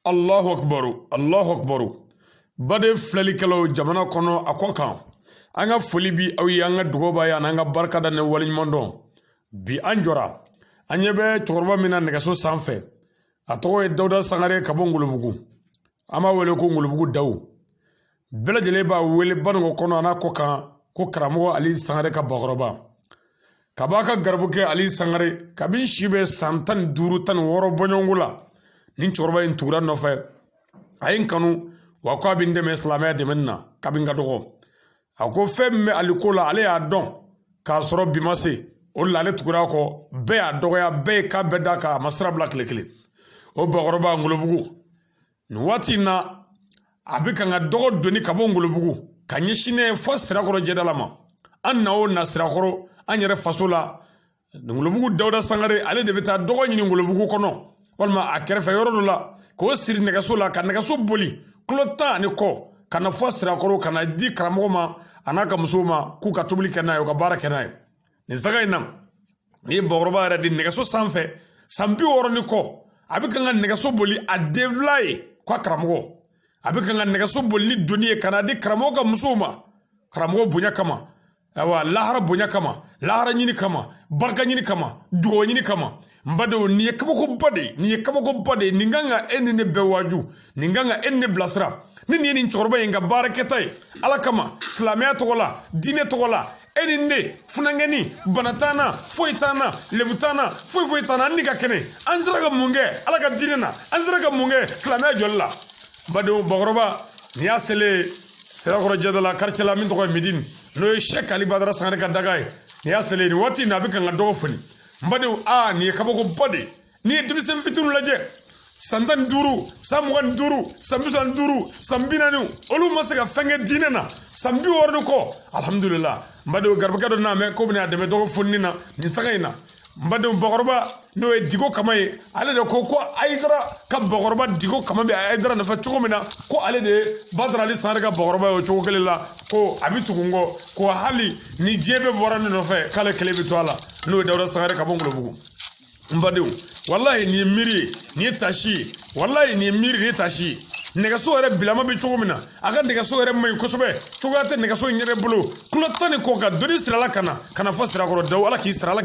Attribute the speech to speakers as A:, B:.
A: Allahu akbaru, Allahu akbaru. Baden filɛlikɛlaw jamana kɔnɔ, a kɔ kan, an ka foli bi aw ye, an ka dugawu b'a ye, an ka barika da ni waleɲuman dɔn. Bi an jɔra, an ɲɛ bɛ cɛkɔrɔba min na nɛgɛso sanfɛ, a tɔgɔ ye Dawuda Sangare ka bɔ Ngolobugu. An b'a wele ko Ngolobugu Dawu. Bɛɛ lajɛlen b'a wele Banikɔ kɔnɔ a n'a kɔ kan ko karamɔgɔ Ali Sangare ka bakɔrɔba. Ka b'a ka garibukɛ Ali Sangare, kabini si bɛ san 15, 16 bɔɲɔgɔnko la, nin cɛkɔrɔba in tugura nɔfɛ. A ye n kanu wa, ko a bɛ n dɛmɛ silamɛya dɛmɛni na kabini n ka dɔgɔ. A ko fɛn min bɛ ale ko la, ale y'a dɔn k'a sɔrɔ bi ma se. O de la ale tugura a kɔ. Bɛɛ y'a dɔgɔya, bɛɛ ye k'a bɛɛ da kan, a ma sira bila tile kelen. O bakɔrɔba Ngolobugu, nin waati in na, a bɛ ka n ka dɔgɔ doni ka bɔ Ngolobugu ka ɲɛsin ne fɔ Sirakɔrɔ jɛdala ma. An na o na Sirakɔrɔ, an yɛrɛ faso la, Ngolobugu Dawuda Sangare, ale de bɛ taa dɔgɔ ɲini Ngolobugu kɔnɔ walima a kɛrɛfɛ yɔrɔ dɔ la, k'o siri nɛgɛso la, ka nɛgɛso boli kilo 10 ani kɔ ka na fɔ Sirakɔrɔ, ka na di karamɔgɔ ma a n'a ka musow ma, k'u ka tobili kɛ n'a ye, u ka baara kɛ n'a ye. Nin saga in na, nin ye bakɔrɔba yɛrɛ de nɛgɛso sanfɛ, san 60 ni kɔ, a bɛ ka n ka nɛgɛso boli a den fila ye ko a karamɔgɔ. A bɛ ka n ka nɛgɛso boli ni doni ye ka na di karamɔgɔ ka musow ma, karamɔgɔ bonya kama, ayiwa, lahara bonya kama, lahara ɲini kama, barika ɲini kama, dugawu ɲini kama. N badenw, nin ye kabakoba de ye, nin ye kabakoba de ye. Nin kan ka e ni ne bɛɛ waaju, nin kan ka e ni ne bilasira. Ni nin ye nin cɛkɔrɔba in ka baarakɛta ye Ala kama, silamɛya tɔgɔ la, diinɛ tɔgɔ la, e ni ne funankɛni, bana t'an na, foyi t'an na, lebu t'an na, foyi foyi t'an na, an ni ka kɛnɛ, an sera ka mun kɛ Ala ka diinɛ na? An sera ka mun kɛ silamɛya jɔli la? Badenw, bakɔrɔba nin y'a selen Sirakɔrɔ jɛda la, quartier la min tɔgɔ ye Midini, n'o ye Sɛki Ali Badara Sangare ka daga ye. Nin y'a selen nin waati in na, a bɛ ka n ka dɔgɔ foni. N badenw, aa, nin ye kabakoba de ye. N'i ye denmisɛnnin fitininw lajɛ, san 15, san 25, san 35, san 40, olu ma se ka fɛn kɛ diinɛ na, san 60 ni kɔ. Alhamdulillah. N badenw, garibukɛ dɔ n'a mɛn ko bɛna a dɛmɛ dɔgɔ fonini na nin saga in na. N badenw, bakɔrɔba n'o ye Diko Kama ye, ale de ko ko Ayidara ka bakɔrɔba Diko Kama bɛ Ayidara nɔfɛ cogo min na, ko ale de ye Badara Ali Sangare ka bakɔrɔba ye o cogo kelen la, ko a bɛ tugu n kɔ, ko hali ni diɲɛ bɛɛ bɔra ne nɔfɛ, k'ale kelen bɛ to a la, n'o ye Dawuda Sangare ka bɔ Ngolobugu. N badenw, walahi, nin ye miiri ye, nin ye tasi ye. Walahi, nin ye miiri, nin ye tasi ye. Nɛgɛso yɛrɛ bilama bɛ cogo min na, a ka nɛgɛso yɛrɛ man ɲi kosɛbɛ, cogoya tɛ nɛgɛso in yɛrɛ bolo. Kilo 10 ni kɔ ka doni sirala ka na fɔ Sirakɔrɔ. Dawu, Ala k'i sara.